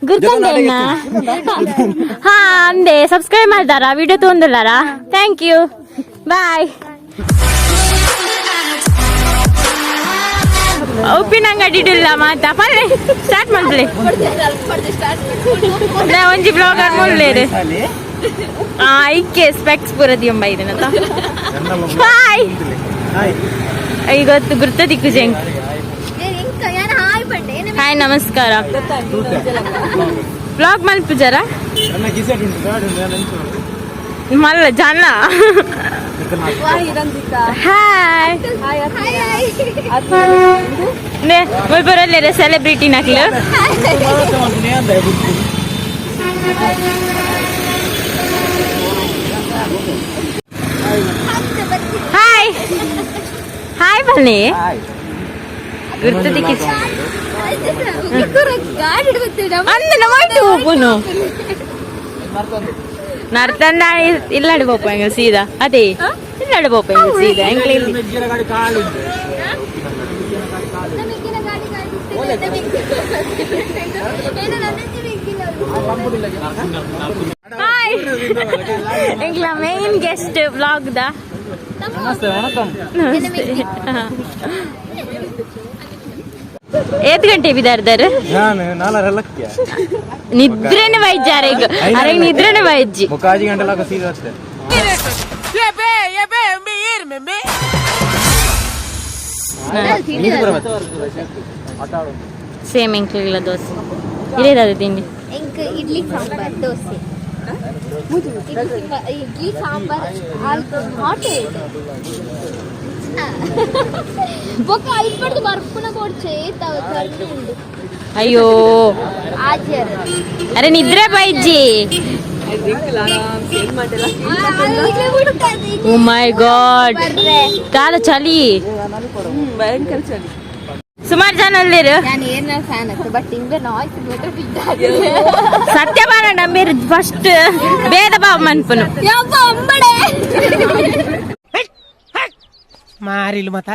ಗುರ್ತಂದೇನ? ಹಾ, ಅಂದೆ ಸಬ್ಸ್ಕ್ರೈಬ್ ಮಾಡ್ದಾರಾ? ವಿಡಿಯೋ ತೊಂದಿಲ್ಲಾರಾ? Thank you, bye. ಉಪ್ಪಿನಂಗಡಿ ಇಡಿಲ್ಲ ಮಾತಾ ಪಲ್ಲೆ ಸ್ಟಾರ್ಟ್ ಮಾಡ್ಲಿ. ನಾ ಒಂಜಿ ಬ್ಲಾಗರ್ ಮುಲ್ಲೇರು. ಆ ಐಕೆ ಸ್ಪೆಕ್ಸ್ ಪೂರ ದಿಯೊಂಬ ಇದನ್ನತ. ಹಾಯ್, ಈಗ ಗುರ್ತ ದಿಕ್ಕು ಜಂಕ್. ಹಾಯ್, ನಮಸ್ಕಾರ. ಬ್ಲಾಗ್ ಮಲ್ಪುಜಾರ ಮಲ್ಲ ಜನ. ಹಾಯ್, ಮುಲ್ಪುರಲ್ಲೇರ ಸೆಲೆಬ್ರಿಟಿ ನಕ್ಲು. ಹಾಯ್ ಹಾಯ್, ಬನ್ನಿ. ಗುರ್ತು ದಿಕ್ಕಿ ಅಂದ ಮಾಯ್ತು ಹೋಪುನು ನರ್ತಂದ. ಇಲ್ಲಾಡು ಪೋಪ ಎಂಗ ಸೀದಾ. ಅದೇ ಇಲ್ಲಾಡು ಪೋಪ ಎಂಗ ಸೀದಾ ಎಂಕ್ಲೆ ಇಲ್ಲಿ. ಹಾಯ್, ಎಂಕ್ಲ ಮೇನ್ ಗೆಸ್ಟ್ ವ್ಲಾಗ್ the. ನಮಸ್ತೆ, ವಣಕ್ಕಂ. ನಮಸ್ತೆ. ಏತ್ ಗಂಟೆ ಬಿದಾರ್ದಾರ? ನಾನು ನಾಲ್ಕರಲ್ಲಕ್ಕೆ. ನಿದ್ರೆನೆ ಬೈಜಾರೆ ಈಗ. ಅರೆ, ನಿದ್ರೆನೆ ಬೈಜ್ಜಿ. ಮುಖಾಜಿ ಗಂಟೆಲಾಗ ಸೀದಾ ಅಷ್ಟೇ. ಸೇಮ್ ಎಂಕ್ಲೆಗಳ ದೋಸೆ ಇರೇದಾದ ತಿಂಡಿ? ಎಂಕ್ ಇಡ್ಲಿ ಸಾಂಬಾರ್ ದೋಸೆ, ಇಡ್ಲಿ ಸಾಂಬಾರ್ ಹಾಟ್. ಬೊಕ್ಕ ಐಪಡ್ದು ಬರ್ಪುನ ಕೊಡ್ಚೆ ಉಂಡು. ಅಯ್ಯೋ. ಆಜರ್. ಅರೆ, ನಿದ್ರೆ ಬೈಜ್ಜಿ. ಓ ಮೈ ಗಾಡ್, ದಾದ ಚಳಿ! ಸುಮಾರು ಜನ ಅಲ್ಲಿರು. ನಾನು ಏನ ಫ್ಯಾನ್ ಅತ್ತ, ಬಟ್ ಇಂಬೆ ನಾಯ್ಸ್ ಬಿಟ್ಟ. ಸತ್ಯ ಬಾರ ನಂಬಿರು ಫಸ್ಟ್ ಭೇದ ಭಾವ ಮನ್ಪುನು. ಯಪ್ಪ ಅಂಬಡೆ. ಮಾರಿಲು ಮತ.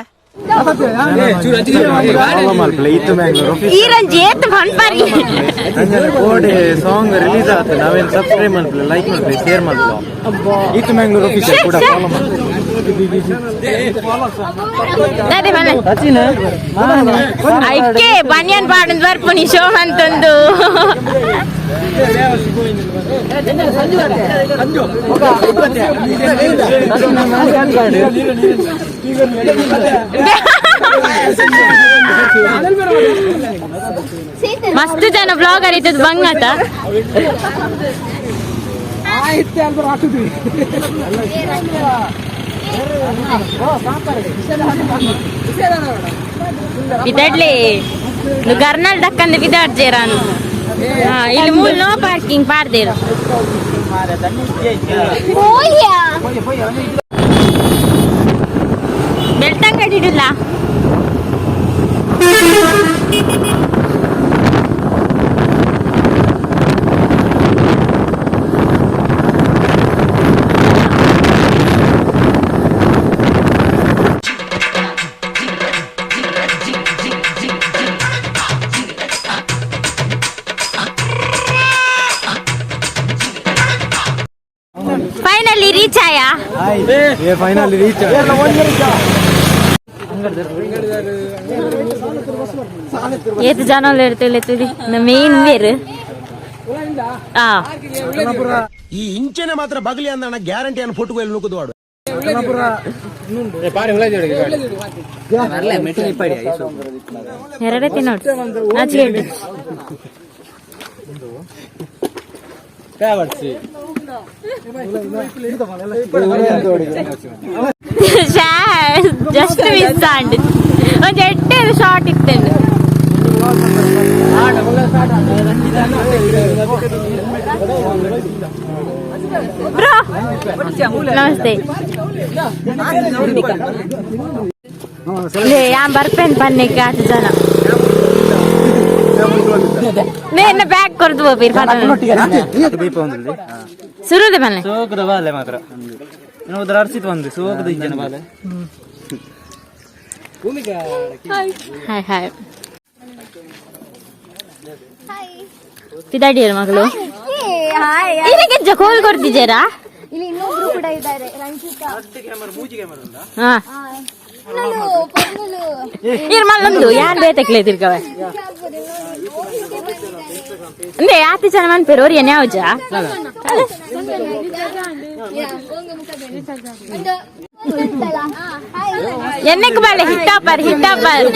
ಈ ರಂಜಿ ಏತ್ ಫನ್ಪರಿ. ಕೋಡೆ ಸಾಂಗ್ ರಿಲೀಸ್ ಆಯ್ತು. ನಾವೇನು ಸಬ್ಸ್ಕ್ರೈಬ್ ಮಾಡ್ಲಿ, ಲೈಕ್ ಮಾಡ್ಲಿ, ಶೇರ್ ಮಾಡ್ಲಿ. ಇತ್ತು ಮ್ಯಾಂಗ್ಳೂರ್ ಆಫೀಸರ್ ಕೂಡ ಫಾಲೋ ಮಾಡಿ. ದಾದೆ ಮನೆ ಐಕೆ ಬನಿಯನ್ ಪಾಡಂದ್ ಬರ್ಪುನಿ ಶೋ ಅಂತಂದು. ಮಸ್ತ್ ಜನ ಬ್ಲಾಗರ್ ಇದ್ದದ್ದು ಬಂಗತ. ಬಿದಡ್ಲಿ ಗರ್ನಲ್ ದಕ್ಕಂದು ಬಿದಾಡ್ಜೇರಾನು. ಹಾ, ಇಲ್ಲಿ ಮೂಲ ನೋ ಪಾರ್ಕಿಂಗ್ ಪಾರ್ದೇರು. ಹೋಯ್ಯಾ. ಬೆಳ್ತಂಗಡಿ ಇಡಲ್ಲ. ಫೈನಲಿ ರೀಚ್ ಆಯಾ. ಏ, ಫೈನಲಿ ರೀಚ್. ಏತ್ ಜನ ಇರ್ತೇವೆ ತುದಿ ಮೇನ್ ಬೇರು ಆ. ಈ ಇಂಚೆನೆ ಮಾತ್ರ ಬಗಲಿ ಅಂದಣ ಗ್ಯಾರಂಟಿ ಅನ್ನು ಫೋಟೋ ಎಲ್ಲಿ ನುಗ್ಗುದವಾಡು. ಎರಡೇ ತಿನ್ನೋಡು ಆಚೆ. ಜಸ್ಟ್ ಮಿಸ್ ಆಂಡ್. ಒಂಜಿ ಎಡ್ಡೆ ಶಾರ್ಟ್ ಇತ್ತೇನೆ. ಬ್ರೋ, ನಮಸ್ತೆ. ಲೇ, ಯಾನ್ ಬರ್ಪೇನ್ ಪನ್ನೆಕ್ಕೆ ಆತ ಜನ ನೇನ ಬ್ಯಾಗ್ ಕೊರ್ದು ಹೋಗಿರ್. ಸುರುದೆ ಬನ್ನೆ. ಸೋಕದ ಬಾಲೆ ಮಾತ್ರ ಉದ್ರ ಅರ್ಸಿತ್ ಬಂದು ಸೋಕದ ಇಂಜನ ಬಾಲೆ. Hi hi. Hi. ಪಿದಾಡಿಯರ್ ಮಗಳು ಇದಕ್ಕೆ ಕೋಲ್ ಕೊಡ್ತಿದ್ದೀರಾ? ಇಲ್ಲಿ ಇನ್ನೊಬ್ರು ಕೂಡ ಇದ್ದಾರೆ, ರಂಜಿತಾ. ಹಾ. ಪೊನ್ನಲು, ಪೊನ್ನಲು. ಇರ್ ಮಲ್ಲೊಂದು ಯಾನ್ ಬೇತಕ್ಲೆ ತಿರ್ಗವೆ ಅಂದೆ ಯಾತಿ ಜನ ಮನ್ಪೇರು ಅವ್ರು ಏನ್ ಯಾವ್ಜ? ಎನ್ನಕ್ಕೆ ಬಾಳೆ ಹಿಟ್ಟಾಪರ್ ಹಿಟ್ಟಾಪರ್.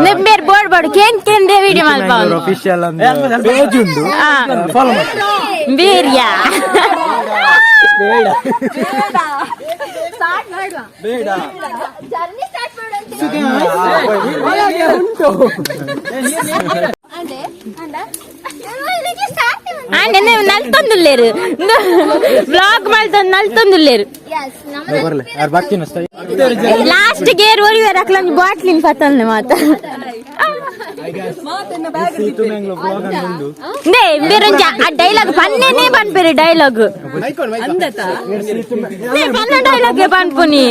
ನಿಂಬೇರ್ ಬೋರ್ಡ್ ಬೋರ್ಡ್ ಕೇನ್ ಕೇಂದೇ ವಿಡಿಯೋ ಮಲ್ಪ. ಅಫಿಷಿಯಲ್ ಪೇಜ್ ಉಂಡು, ಫಾಲೋ ಮಾಡಿ. ಬೇರ್ಯಾ. ಬೇಡ. ಜರ್ನಿ ಸ್ಟಾರ್ಟ್ ಮಾಡು. ಅಂಡ್ ನಲ್ತೊಂದುಲ್ಲೇರು, ಬ್ಲಾಗ್ ಮಲ್ತೊಂದು ನಲ್ತೊಂದುಲ್ಲೇರು. ಬರ್ಲೆ ಯಾರು ಬರ್ತೀನಿ ಅಷ್ಟೇ. ಲಾಸ್ಟ್ ಗೇರ್ ಒರಿವೆರ್ ಅಕ್ಲೊಂಜಿ ಬಾಟ್ಲಿನ್ ಪತ್ತೊಂದು ಮಾತ. ಸೀತು ಮ್ಯಾಂಗ್ಳೂರ್ ಬ್ಲಾಗ್ ಅಂತ ಉಂಡು. ನೇ ಬೇರೊಂಜಿ ಆ ಡೈಲಾಗ್ ಪನ್ನೇನೆ ಪನ್ಪೇರು ಡೈಲಾಗ್. ನೇ ಪನ್ನ ಡೈಲಾಗ್ ಪನ್ಪುನಿ,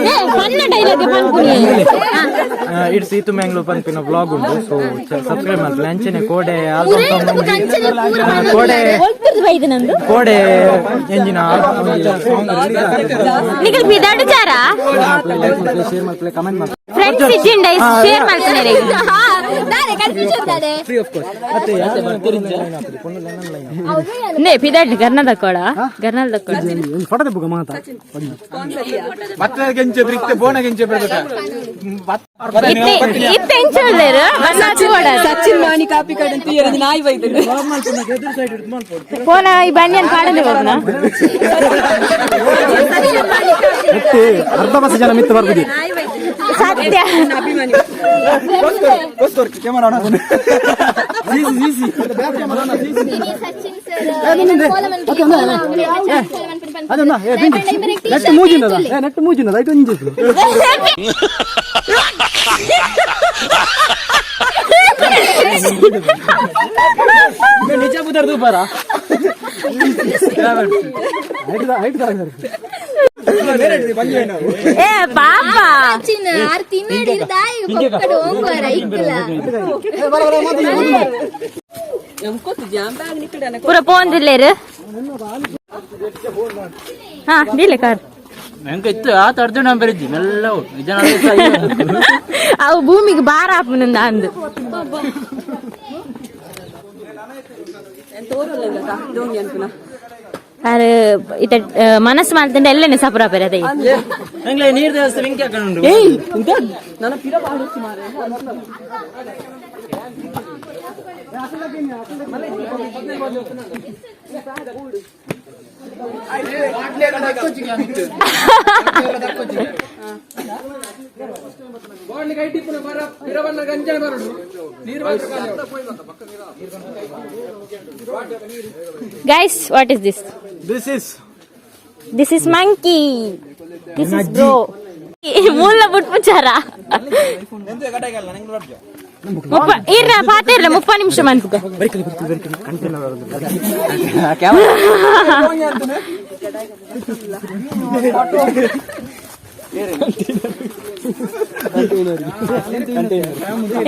ನೇ ಪನ್ನ ಡೈಲಾಗ್ ಪನ್ಪುನಿ. It's Seethu Mangalore ಪನ್ಪಿನ ಬ್ಲಾಗ್ ಉಂಡು, ಸೊ ಸಬ್ಸ್ಕ್ರೈಬ್ ಮಲ್ಪಲೆ. ಅಂಚನೆ ಕೋಡೆ ಕೋಡೆ ಒಲ್ಪುರ್ದು ಬೈದು ನಂದು. ಕೋಡೆ ಎಂಜಿನ ಸಾಂಗ್. ನಿಕಲ್ ಬಿದಾಡು ಚಾರ. ಶೇರ್ ಮಲ್ಪಲೆ, ಕಮೆಂಟ್ ಮಲ್ಪಲೆ. ಫ್ರೆಂಡ್ಸ್ ಇಜ್ಜಿಂಡ ಶೇರ್ ಮಲ್ಪನೆ. Free of cost. ಮತ್ತೆ ಯಾರು ಪೊಣ್ಣು ಲೈನ್ ಲೈನ್. ನೇ ಪಿದಾಡ್ ಗರ್ನದ ಕೊಡ, ಗರ್ನಲ್ ಕೊಡ. ಫೋಟೋ ತೆಪ್ಪುಗ ಮಾತಾ. ಬತ್ತದ ಕೆಂಚೆ ಬ್ರಿಕ್ತೆ ಬೋನ ಕೆಂಚೆ ಬೆಳೆದ. ಇತ್ತೆ ಇತ್ತೆ ಎಂಚ ಉಲ್ಲೇರು ಬನ್ನ. ಸಚಿನ್ ಮಾಣಿ ಕಾಪಿ ಕಡೆ ತೀಯರಂಜಿ ನಾಯಿ ಬೈದು. ಫೋನ ಈ ಬನ್ನಿಯನ್ ಪಾಡಂದೆ ಹೋಗ್ನ. ಮತ್ತೆ ಅರ್ಧ ಬಸ್ ಜನ ಮಿತ್ತು ಬರ್ಬೋದು. ಸತ್ಯ. ಅಭಿಮಾನಿ. Camera. Sachin sir. Net ಮೂಜಿನದ, net ಮೂಜಿನದ ಐಟ್ ಒಂಜಿ. ನಿಜ ಬುದರ್ದು ಬರ ಹೈಟ್. ಏ ಪಾಪ. ಸಚಿನ್ ಆರ್ ತಿನ್ನಡಿ ದಾಯಿ ಕೊಕ್ಕಡು ಹೋಗುವಾರ ಇಕ್ಕಲ. ಪೂರ ಪೋಂದಿಲ್ಲೇರು. ಹಾ ದಿಲ್ಲ ಕಾರ್. ಇತ್ತು ಆತ ಅರ್ಜುನ ನಂಬರ್ ಮೆಲ್ಲ ನಿಜ. ಅವು ಭೂಮಿಗೆ ಬಾರ ಆಪುನಂದ ಅಂದು. ಅರೆ ಇತ ಮನಸ್ಸು ಮಾಡ್ತಂಡೆ ಎಲ್ಲನೆ ಸಪುರ ಪೆರದೆ. ನಂಗೆ ನೀರ್ ದೇವಸ್ಥಾನ ವಿಂಕಿ ಹಾಕೊಂಡು. ಏಯ್ ನನ್ನ ಪಿರ ಬಾಡುತ್ತಿ ಮಾರೆ. Guys, what is this? This is this is monkey, this is bro. ಮೂಲ ಬುಟ್ಪುಚಾರ ಮುಪ್ಪ ಇರ್ರ ಪಾತ ಇರ್ರ 30 ನಿಮಿಷ ಮನ್ಪುಗ.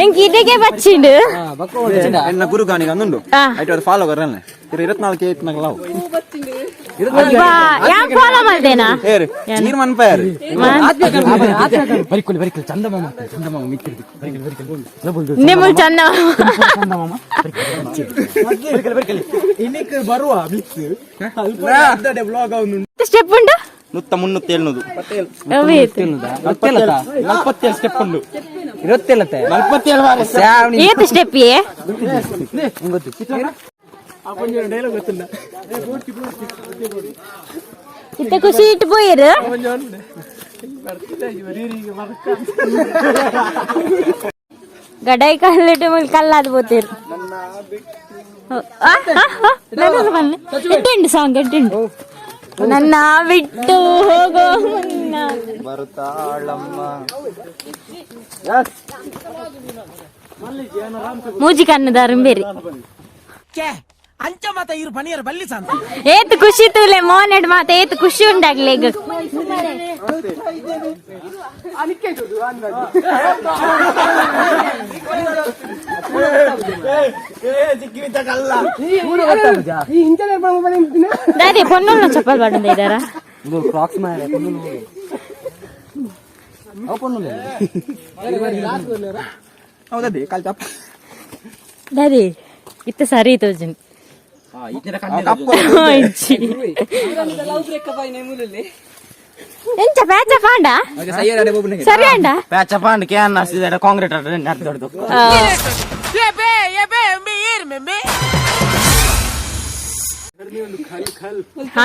ಎಂಕ್ ಇದಕ್ಕೆ ಬಚ್ಚಿಂಡು. ಎನ್ನ ಗುರು ಗಾನಿಗೆ ಅಂದುಂಡು. ಐಟ್ ಅದು ಫಾಲೋ ಕರ್ರಲ್ನೆ ಇರು 24 ಏತ್ ನಂಗೆ. ಅಬ್ಬಾ, ಯಾನ್ ಫಾಲೋ ಮಾಡ್ದೇನಾ? ಏರು ನೀರ್ ಮನ್ಪಾಯರು. ಬರಿಕೊಲಿ ಬರಿಕೊಲಿ ಚಂದಮಾಮ ಚಂದಮಾಮ ಮಿತ್ತಿರ್ದು ಬರಿಕಲಿ ಬರಿಕಲಿ. ನಿಮ್ಮಲ್ ಚಂದ. ಚಂದಮಾಮ ಬರಿಕಲಿ ಬರಿಕಲಿ ಇನ್ನಿಕ್ ಬರುವ ಮಿಕ್ಸ್ ಬ್ಲಾಗ್ ಅವನು. ಸ್ಟೆಪ್ ಉಂಡು. ನುತ್ತ ಮುನ್ನೂತ್ತ ಏಳ್ನೂರು. 47 ಸ್ಟೆಪ್ ಉಂಡು, ಇರುತ್ತೇಳತ್ತೆ 47. ಏತ್ ಸ್ಟೆಪ್ ಏ? ಡೈಲಾಗ್ ಗೊತ್ತಿಲ್ಲ. ಇತ್ತ ಖುಷಿ ಇಟ್ಟು ಪೋಯಿರು. ಗಡೈ ಕಲ್ಲಿಟ್ಟು ಮುಲ್ ಕಲ್ಲಾದ ಪೋತೇರು. ಎಡ್ಡುಂಡು ಸಾಂಗ್, ಎಡ್ಡುಂಡು. ನನ್ನ ಬಿಟ್ಟು ಹೋಗೋ ಮುನ್ನ ಬರ್ತಾಳಮ್ಮ. ಮೂಜಿ ಕಣ್ಣದಾರು ಬೇರೆ. ಅಂಚ ಮಾತ ಇರು ಪನಿಯರ್ ಬಲ್ಲಿ ಸಾಂತ. ಏತ್ ಖುಷಿ ತೂಲೆ ಮೋನೆಡ್ ಮಾತ, ಏತ್ ಖುಷಿ ಉಂಡಾಗ್ಲೆ ಈಗ. ದಾದಿ ಪೊನ್ನೊಲ್ಲ ಚಪ್ಪಲ್ ಬಾಡಂದ ಇದ್ದಾರಾ? ಕ್ರಾಕ್ಸ್ ಮಾರೆ. ಹೌದಾ, ಕಾಲ್ ಚಾಪ್. ದಾದಿ ಇತ್ತ ಸರಿ ತೋಜುನ್. ಕಪ್ಪು. ಇಜ್ಜಿ. ಎಂಚ ಪ್ಯಾಚ ಪಾಂಡ? ಸರಿ ಅಂಡ. ಪ್ಯಾಚ ಪಾಂಡ್ can ನರ್ಸಿದ್ದಾರೆ concrete ದೊಡ್ಡದು.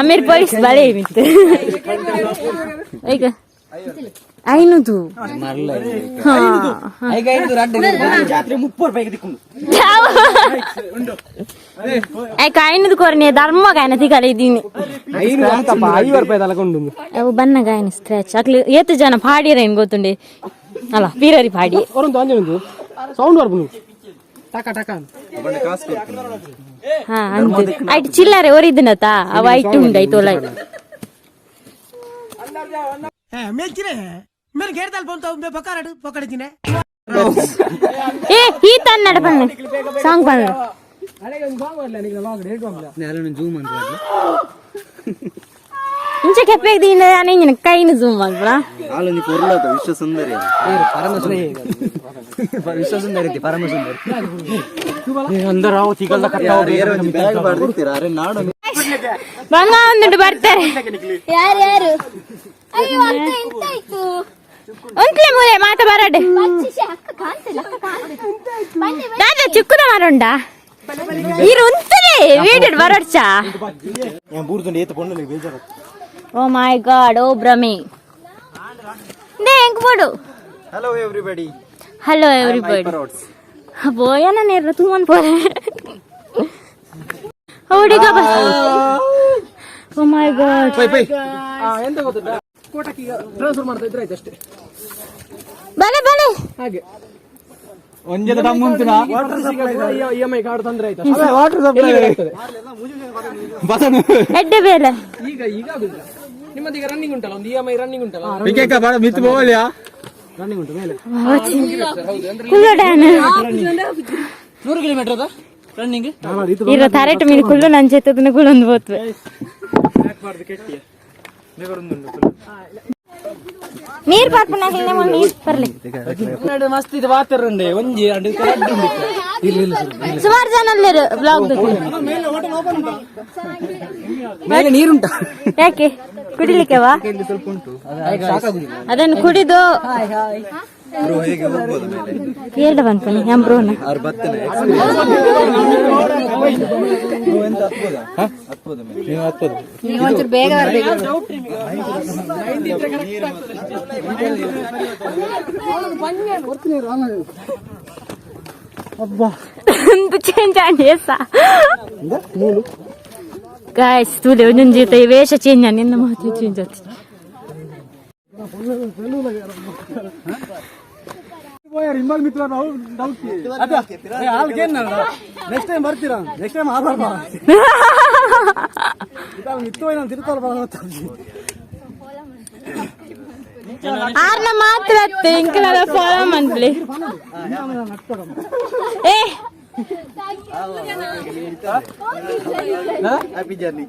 ಆಮೀರ್ ಪೊಲೀಸ್ ಬಳೆ ಮಿತ್ತು ಈಗ ಐನುದು. ಹಾ. ಜಾತ್ರೆ 30 ರೂಪಾಯಿಗೆ ದಿಕ್ಕು. ಐಕ ಐನದು ಕೊರನೆ ಧರ್ಮ ಗಾಯನ ತಿಗಲ ಇದ್ದೀನಿ. 50 ರೂಪಾಯಿ ತಲಕೊಂಡು. ಅವು ಬನ್ನ ಗಾಯನ ಸ್ಕ್ರಾಚ್ ಅಕ್ಲಿ. ಏತು ಜನ ಪಾಡಿರ ಏನ್ ಗೊತ್ತುಂಡೆ ಅಲ್ಲ ಪೀರರಿ ಪಾಡಿ. ಅವರೊಂದು ಅಂಜನೊಂದು ಸೌಂಡ್ ಬರ್ಬು ಟಕ ಟಕ. ಹಾ ಅಂತ ಐಟ್ ಚಿಲ್ಲರೆ ಒರಿದಿನತ ಅವ ಐಟ್ ಉಂಡು ಐತೋಲ. ಮೇಲ್ಚಿನೆ ಮೇಲೆ ಗೇರ್ದಲ್ ಬಂತ ಬೊಕ್ಕಾರಡು ಬೊಕ್ಕಡಿದ್ದೀನಿ. ಏ ಈ ತನ್ನಡ ಬಣ್ಣ ಸಾಂಗ್ ಬಣ್ಣ. ಜೂಮ್ ಅಂತ. ಇಂಚ ಕೆಪ್ಪೆಗ್ ದಿಂದ ಕೈನ ಜೂಮ್ ಮಾಡ್ಬಿಡ. ಹಾಲೊಂದು ಪೊರ್ಲಾತ ವಿಶ್ವ ಸುಂದರಿ, ವಿಶ್ವ ಸುಂದರಿ ಐತಿ, ಪರಮ ಸುಂದರಿ. ಅಂದರ ಅವು ತಿಗಲ್ದ ಕಟ್ಟ. ಬ್ಯಾಗ್ ಬಾರ್ದಿತ್ತೀರ ಅರೆ ನಾಡು. ಬಂಗ ಒಂದುಂಟು ಬರ್ತಾರೆ. ಯಾರು ಯಾರು? ಅಯ್ಯೋ ಅಕ್ಕ, ಎಂತ ಆಯ್ತು? ಉಂಟ್ಲೆ ಮೂಲೆ ಮಾತ ಬರಡೆ. ಬಚ್ಚಿಸಿ, ಅಕ್ಕ ಕಾಣ್ತಿಲ್ಲ, ಅಕ್ಕ ಕಾಣ್ತಿಲ್ಲ. ಬನ್ನಿ ಬನ್ನಿ. ದಾದಾ ಚಿಕ್ಕದ ಮರುಂಡ ಇರು ಉಂತದೆ ವೀಡಿಯೋ ಬರಡ್ಚಾ. ಬೂರ್ದುಂಡು ಏತ್ ಪೊಣ್ಣು ಬೇಜಾರ. ಓ ಮೈ ಗಾಡ್, ಓ ಭ್ರಮೆ they ಎಂಕ್ ಬೋಡು. Hello everybody. Hello everybody. ಬೋಯನ ನೇರ ತೂಮನ್ ಪೋರೆ ಹುಡುಗ. ಓ ಮೈ ಗಾಡ್. ಎಂತ ಗೊತ್ತುಂಟಾ, ಕೋಟಕ್ಕೆ ಈಗ ಟ್ರಾನ್ಸ್ಫರ್ ಮಾಡ್ತಾ ಇದ್ರೆ ಆಯ್ತು ಅಷ್ಟೇ. ಬಲೆ ಬಲೆ. ಹಾಗೆ. ಒಂಜೆದ ದಮ್ಮುಂತುನಾ. ಇಎಂಐ ಕಾರ್ಡ್ ತಂದ್ರೆ ಆಯ್ತು ಅಷ್ಟೇ. ವಾಟರ್ ಸಪ್ಲೈ ಆಗ್ತದೆ. ಬಸನು. ಎಡ್ಡೆ ಬೇಲೆ. ಈಗ ಈಗ ಆಗುದಿಲ್ಲ. ನಿಮ್ಮದೀಗ ರನ್ನಿಂಗ್ ಉಂಟಲ್ಲ, ಒಂದು ಇಎಂಐ ರನ್ನಿಂಗ್ ಉಂಟಲ್ಲ. ಪಿಂಕಕ್ಕ ಬಾಳ ಮಿತ್ ಬೋಲಿಯಾ ರನ್ನಿಂಗ್ ಉಂಟು ಮೇಲೆ. ಕುಲ್ಲೋಡಾನ. 100 ಕಿಲೋಮೀಟರ್ ಅದ ರನ್ನಿಂಗ್. ಇರ ತರೆಟ್ ಮೀನು ಕುಲ್ಲು ನನ್ ಚೇತದನ್ನ ಕುಲ್ಲೊಂದು ಬೋತ್ವೆ. ನೀರ್ ಪಾರ್ಪುನ ನೀರ್ ಬರ್ಲಿ. ಮಸ್ತ್ ಇದು ವಾತಾವರಣ ಒಂಜಿ ಅಂಡ್ ರಡ್ಡು ಉಂಡು. ಸುಮಾರು ಜನ ಅಲ್ಲೇರು ಬ್ಲಾಗ್. ಮೇಲೆ ನೀರುಂಟಾ? ಯಾಕೆ, ಕುಡಿಲಿಕ್ಕೆ ವಾ? ಅದನ್ನು ಕುಡಿದು ಬ್ರೋ, ಹೇಗೆ ಹೋಗ್ಬೋದು ಮೇಲೆ? ಏಳ್ದ ಬಂದ್ಪನಿ ಎಂ ಬ್ರೋನ. ಅವ್ರು ಬರ್ತೇನೆ ಎಂತ ಹತ್ಬೋದಾ? ಹತ್ಬೋದಾ ಮೇಲೆ? ನೀವು ಹತ್ಬೋದು. ನೀವು ಒಂಚೂರು ಬೇಗ ಬರ್ಬೇಕು. ಚೇಂಜ್ ಆಂಡ್ guys ತೂಲೆ ಒಂದೊಂದು ಜೀತ ಈ ವೇಷ ಚೇಂಜ್ ನಿನ್ನ ಮಾತು ಚೇಂಜ್ ಆಗ್ತದೆ. ನೆಕ್ಸ್ಟ್ ಟೈಮ್ ಬರ್ತೀರಾ? ನೆಕ್ಸ್ಟ್ ಟೈಮ್ ಆಬಾರ್ಬಾ ಮಿತ್ತು ನಾನು ತಿರುತ್ತಾರ. ಆರ್ನ ಮಾತ್ರ ಇಂಕಲ ಫಾಲೋ ಮನ್ಪ್ಲಿ ಏ. Happy journey.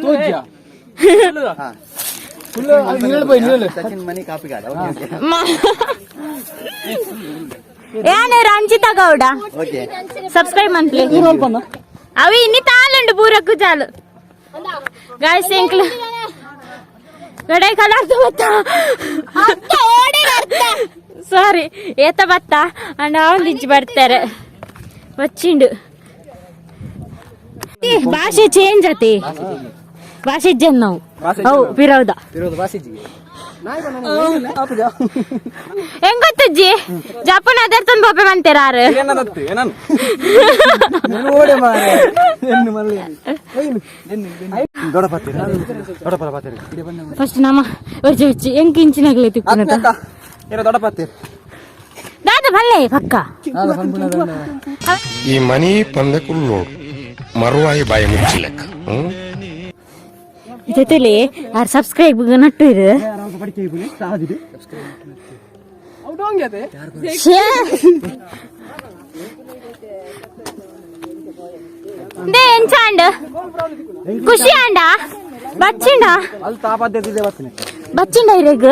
ತೋಜ್ಯ ಸಚಿನ್ ಮನಿ ಕಾಪಿ ಗಾಡ. ಓಕೆ. ಏನು ರಂಜಿತಾ ಗೌಡ. ಓಕೆ. ಸಬ್ಸ್ಕ್ರೈಬ್ ಮನ್ಪ್ಲಿ. ಅವಿ ಇನ್ನಿ ತಾಲುಂಡು ಪೂರಕ್ಕು ಚಾಲು ಗಾಯ್ಸ್. ಎಂಕ್ಲ ಗಡೈ ಕಲಾರ್ದು ಬತ್ತ, ಸಾರಿ, ಏತ ಬತ್ತ ಅಂಡ್ ಅವನ್ ಬರ್ತಾರೆ వచ్చిండు. ಭಾಷೆ ಚೇಂಜ್ ಆತಿ, ಭಾಷೆ ಇಜ್ಜನ್ ನಾವು ಅವು ಪಿರೌದ. ಹೆಂಗ್ ಗೊತ್ತಜ್ಜಿ ಜಪಾನ್ ಅದರ್ತಂದು ಬೋಪೆ ಮಂತೇರ ಆರು. ಏನನ್ನು ದೊಡ್ಡಪರ ಪಾತಿರಿ. ಫಸ್ಟ್ ನಮ್ಮ ಒಜ್ಜಿ ಒಜ್ಜಿ ಎಂಕ್ ಇಂಚಿನಾಗ್ಲೇ ತಿಪ್ಪುನತ. ಏನೋ ದೊಡ್ಡ ಪಾತಿರ್. ದಾದ ಬಲ್ಲೆ ಪಕ್ಕ. ಈ ಮನಿ ಪಂದಕುಲ್ಲೋಡು ಮರುವಾಯಿ ಬಾಯಿ ಮುಚ್ಚಿಲೆಕ್ಕ. ಹ್ಮ್. ಜೊತೆಲಿ ಯಾರು ಸಬ್ಸ್ಕ್ರೈಬ್ ನಟ್ಟು ಇರು. ಶ್ಯೇ. They ಎಂಚಾಂಡ್ ಖುಷಿ ಆಂಡ ಬಚ್ಚಿಂಡ ಬಚ್ಚಿಂಡ ಇರೆಗ್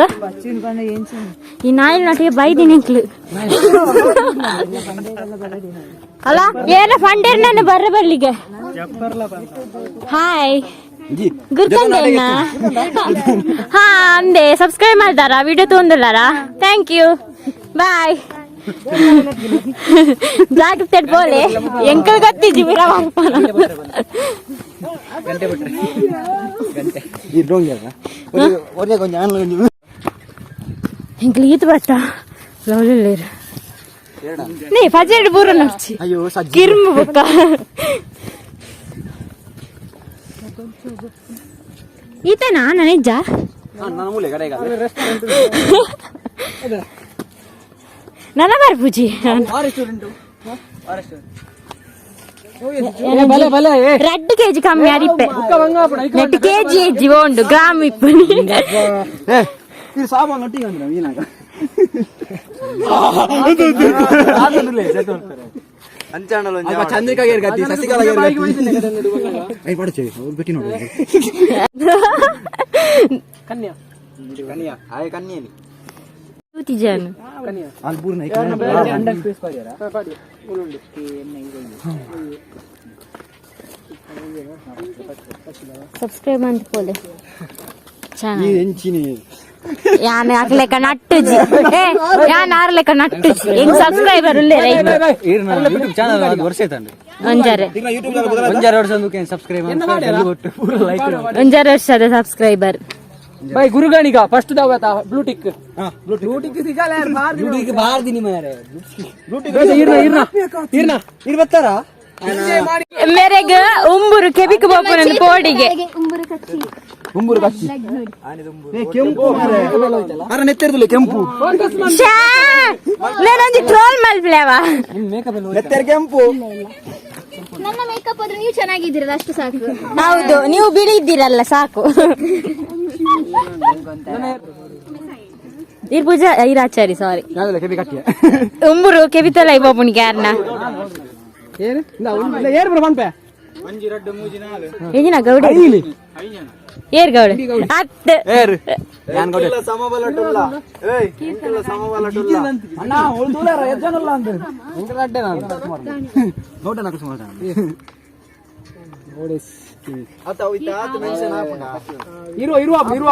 ಈ ನಾಯಿ ನಾಟಿಗೆ ಬೈದಿನಿ ಎಂಕ್ಲು ಅಲ್ಲ ಏನ ಫಂಡೇರ್ ನಾನು ಬರ್ರ ಬರ್ಲಿಗೆ. ಹಾಯ್ ಗುರ್ತಂದೇನ? ಹಾ ಅಂದೆ. ಸಬ್ಸ್ಕ್ರೈಬ್ ಮಾಡ್ತಾರಾ? ವಿಡಿಯೋ ತೊಂದಿಲ್ಲಾರಾ? Thank you, bye. ಜಾಗ್ರತೆ ಬೋಲೆ. ಎಂಕಲ್ ಗೊತ್ತಿಜ್ಜಿ ಬಿರ. ಈ ಡ್ರೋನ್ ಒಳ್ಳೆ ಕೊಂಚ ಆನ್ಲೈನ್. ಎಂಕಲ್ ಈತ್ ಬಟ್ಟ ಲವ್ಲಿಲ್ಲೇರು ನೇ ಫಜೆಡ್ ಬೂರ ನಡ್ಚಿ. ಅಯ್ಯೋ ಸಜ್ಜಿ. ಕಿರ್ಮು ಬೊಕ್ಕ ಈತನಾ ನಿಜ. ನನ್ನ ಮೂಲೆ ಕಡೆ. ನನ್ನ ಬರ್ಪುಜಿ. ಬಲೆ ಬಲೆ. ರಡ್ಡು ಕೆಜಿ ಕಮ್ಮಿ ಅರಿಪೆ ನೆಟ್ ಕೆಜಿ ಎಜ್ಜಿ ಉಂಡು ಗ್ರಾಮ್ ಇಪ್ಪು. ಏ ಇದು ಸಾಮಾನು ಒಟ್ಟಿಗೆ ಅಂದ್ರೆ ಈನಾಗ ಚಂದ್ರಿಕಾ ಗತಿ ಶಶಿಕಲಾ ಗತಿ ಪಡಚೆ ಅವ್ರು ಬಿಟ್ಟಿ ನೋಡಿ. ಕನ್ಯಾ. ಕನ್ಯಾ ಆಯ್ ಕನ್ಯೇನಿ. ಜಾನು. ಕನ್ಯಾ. ಅಲ್ಲಿ ಬೂರ್ನ. ಹಂಡ್ರೆಡ್ ಪೀಸ್ ಪಾಡಿ. ಸಬ್ಸ್ಕ್ರೈಬ್ ಅಂತ ಪೋಲೆ. ಈ ಎಂಚಿನಿ. ಯಾನ್ ಅಕ್ಲೆಕ ನಟ್ಟುಜಿ. ಏ ಯಾನ್ ಆರ್ಲೆಕ ನಟ್ಟುಜಿ. ಹೆಂಗ್ ಸಬ್ಸ್ಕ್ರೈಬರ್ ಉಲ್ಲೇರ? ಯೂಟ್ಯೂಬ್ ಚಾನಲ್ ಅದು ವರ್ಷ ಆಯ್ತಂడి. ಒಂಜಾರೆ. ಒಂಜಾರು ವರ್ಷ ಸಬ್ಸ್ಕ್ರೈಬ್ ಪೂರ ಲೈಕ್. ಒಂಜಾರೆ ವರ್ಷದ ಸಬ್ಸ್ಕ್ರೈಬರ್. ಬೈ ಗುರುಗಾಣಿಗ ಫಸ್ಟ್ ದಾವ blue tick. Blue tick ಸಿಗಲ್ಲ. ಬಾರ್ದಿನಿ ಮಾರೆ. ಇರ್ನ ಇರ್ನ ಇರ್ನ. ಇರ್ ಬರ್ತಾರಾ? ಮೇರೆಗ್ ಉಂಬುರು ಕೆಬಿಕ್ ಬೋಪುನ ಪೋಡಿಗೆ. ಉಂಬುರು ಕಚ್ಚಿ. ಉಂಬುರು ಕಚ್ಚಿ ಕೆಂಪು ಅರ ನೆತ್ತೆರ್ದುಲ್ಲ ಕೆಂಪು. ಶ್ಯಾ! ನಾನೊಂಜಿ ಟ್ರೋಲ್ ಮಲ್ಪ್ಲೇವ. ನೆತ್ತೆರ್ ಕೆಂಪು. ನನ್ನ ಮೇಕಪ್ ಆದ್ರೆ ನೀವು ಚೆನ್ನಾಗಿದ್ದೀರಲ್ಲ, ಅಷ್ಟು ಸಾಕು. ಹೌದು, ನೀವು ಬಿಳಿ ಇದ್ದೀರಲ್ಲ, ಸಾಕು. ಇರ್ ಪೂಜಾ ಇರಾಚಾರಿ, ಸಾರಿ. ಯಾವ್ದಲ್ಲ ಕೆಬಿ ಕಟ್ಟಿಯ. ಉಂಬುರು ಕೆಬಿತಲ್ಲ ಇಬ್ಬೊಬ್ಬನಿಗೆ ಯಾರನ್ನ. ಏನು ಏರ್ ಬರ ಪನ್ಪೆ. ಎಂಜಿನ ಗೌಡ ಏರ್ ಗೌಡ ಅತ್. ಏರ್ ಯಾನ್ ಗೌಡ ಅಣ್ಣ ಉಳ್ದುಲಾರ ಎಜ್ಜನಲ್ಲ ಅಂತ ಎಂಕಲ ಅಡ್ಡೆ ನಾನು ಗೌಡ నాకు ಸುಮಾರು ಇರುವ ಇರುವ ಇರುವ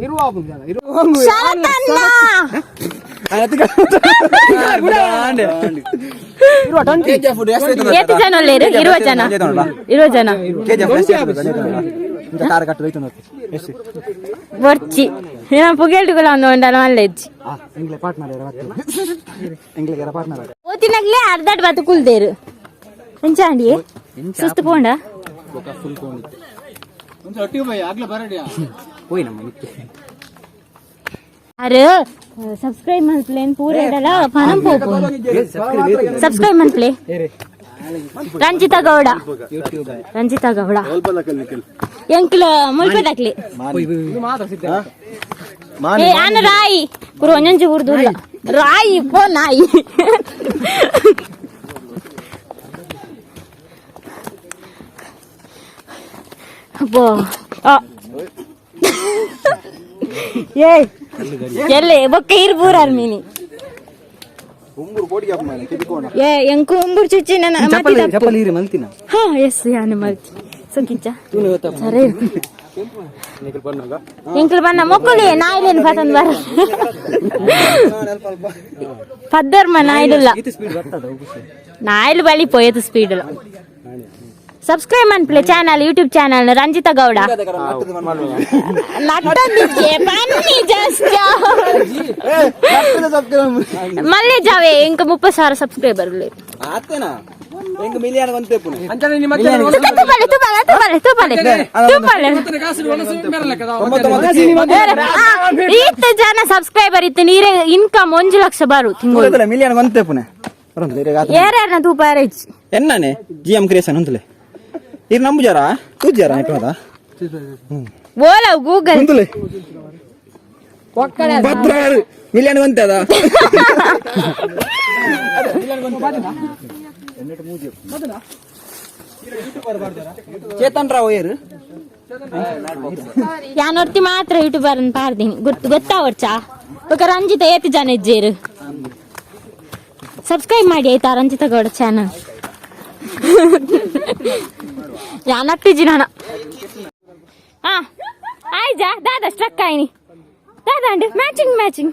ಇರುವ ಇರುವ. ಶರತಣ್ಣ. ಇರುವ 20. ಏತ್ ಜನ ಉಲ್ಲೇರು? ಇರುವ ಜನ, ಇರುವ ಜನ. ಕಾರ್ ಕಟ್ಟು ಹೋಯ್ತು ಎಷ್ಟು. ಬೊರ್ಚಿ ನಾನು ಪುಗೇಲ್ಡುಗುಲ ಒಂದು ಉಂಡಲ ಮಲ್ಲೆಜ್ಜಿ. ಎಂಗ್ಲೆ ಪಾರ್ಟ್ನರ್ ಎಂಗ್ಲಿಗೆ ಪಾರ್ಟ್ನರ್. ಓತಿನಗ್ಲೇ ಅರ್ಧಡ್ ಬತ್ತು ಕುಲ್ದೇರು ಎಂಚಾಂಡಿ ಸುಸ್ತು ಪೋಂಡ. ಹೋಯ್ ನಮ್ಮ ನಿಕ್ಕೆ. ಅರೆ ಸಬ್ಸ್ಕ್ರೈಬ್ ಮಲ್ಪ್ಲೇನ್ ಪೂರ ಇಡಲ ಪಣಂ ಪೋಪು. ಸಬ್ಸ್ಕ್ರೈಬ್ ಮಲ್ಪ್ಲೆ. ರಂಜಿತಾ ಗೌಡ, ರಂಜಿತಾ ಗೌಡ. ಎಂಕ್ಲ ಮುಲ್ಪದಕ್ಲಿ. ಏ ಆನ ರಾಯಿ ಕುರು ಒಂಜೊಂಜಿ ಊರ್ದು ರಾಯಿ ಪೋ ನಾಯಿ. ಅಬ್ಬೋ ಆ. ಏ ಎಲ್ಲೆ ಬೊಕ್ಕ ಇರ್ ಪೂರಾರ್ ಮೀನಿ. ಏ ಎಂಕು ಉಂಬುರು ಚುಚ್ಚಿ ನನ್ನ ಮತಿ ತಪ್ಪು. ಚಪ್ಪಲಿ ಇರಿ ಮಲ್ತಿನ. ಹಾ ಎಸ್ ಯಾನು ಮಲ್ತಿ ಸೊಂಕಿಂಚ ಸರಿ. ಎಂಕ್ಲು ಬನ್ನ ಮೊಕ್ಕುಲಿ ನಾಯಿಲೇನು ಪತಂದ್ ಬರ ಪದ್ದರ್ಮ ನಾಯಿಲುಲ್ಲ. ನಾಯಿಲು ಬಳಿ ಪೋಯತು ಸ್ಪೀಡ್. ಸಬ್ಸ್ಕ್ರೈಬ್ ಮನ್ಪ್ಲೆ channel, YouTube channel Ranjita Gowda. ನಟ್ಟೊಂದಿಜ್ಜೆ ಬನ್ನಿ ಜಸ್ಟ್ ಮಲ್ಲೆ ಜಾವೆ. ಇಂಕ 30,000 ಸಬ್ಸ್ಕ್ರೈಬರ್. ಆತೇನಾ? ಎಂಕ್ ಮಿಲಿಯನ್ ಒಂತೆ ಪುನೆ. ಅಂಚನೆ ನಿಮ್ಮ ಮಧ್ಯಾಹ್ನ ತೂಪಲೆ ತೂಪಲೆ ತೂಪಲೆ ತೂಪಲೆ ತೂಪಲೆ. ಮತ್ತೊಂದು ಕಾಸು ಒಣಸು ಮೇರಲೆಕ್ಕದ. ಈತ ಜನ ಸಬ್ಸ್ಕ್ರೈಬರ್ ಇತ್ತು, ನೀರೇ ಇನ್ಕಮ್ 1 ಲಕ್ಷ ಬರು ತಿಂಗಳು. ಮಿಲಿಯನ್ ಒಂತೆ ಪುನೆ. ಏರ್ಯಾರನ ತೂಪ ಯಾರೈಚ್. ಎನ್ನಾನೆ ಜಿ ಎಂ ಕ್ರಿಯೇಷನ್ ಅಂತಲೇ ಇರ್ ನಂಬುಜಾರ ತೂಜಾರ ಇಟ್ಟು ಓಲಾ ಗೂಗಲ್. ಅಂತಲೇ 16 ಮಿಲಿಯನ್ ಒಂತೆ ಅದ. ಚೇತನ್ ರಾವ್ ಏರು. ಯಾನೊರ್ತಿ ಮಾತ್ರ ಯೂಟ್ಯೂಬರ್ ಅಂತ ಪಾರ್ದೀನಿ ಗೊತ್ತು ಗೊತ್ತಾವರ್ಚಾ ಬೊಕ ರಂಜಿತ ಏತ್ ಜನ ಇಜ್ಜೇರು. ಸಬ್ಸ್ಕ್ರೈಬ್ ಮಾಡಿ ಆಯ್ತಾ ರಂಜಿತ ಗೌಡ ಚಾನಲ್. ಯಾನಟ್ಟಿಜಿ ನಾನು. ಹಾ ಆಯ್ಜಾ ದಾದಾ, ಸ್ಟ್ರಕ್ ಆಯ್ನಿ ದಾದಾ ಅಂಡ್ ಮ್ಯಾಚಿಂಗ್ ಮ್ಯಾಚಿಂಗ್.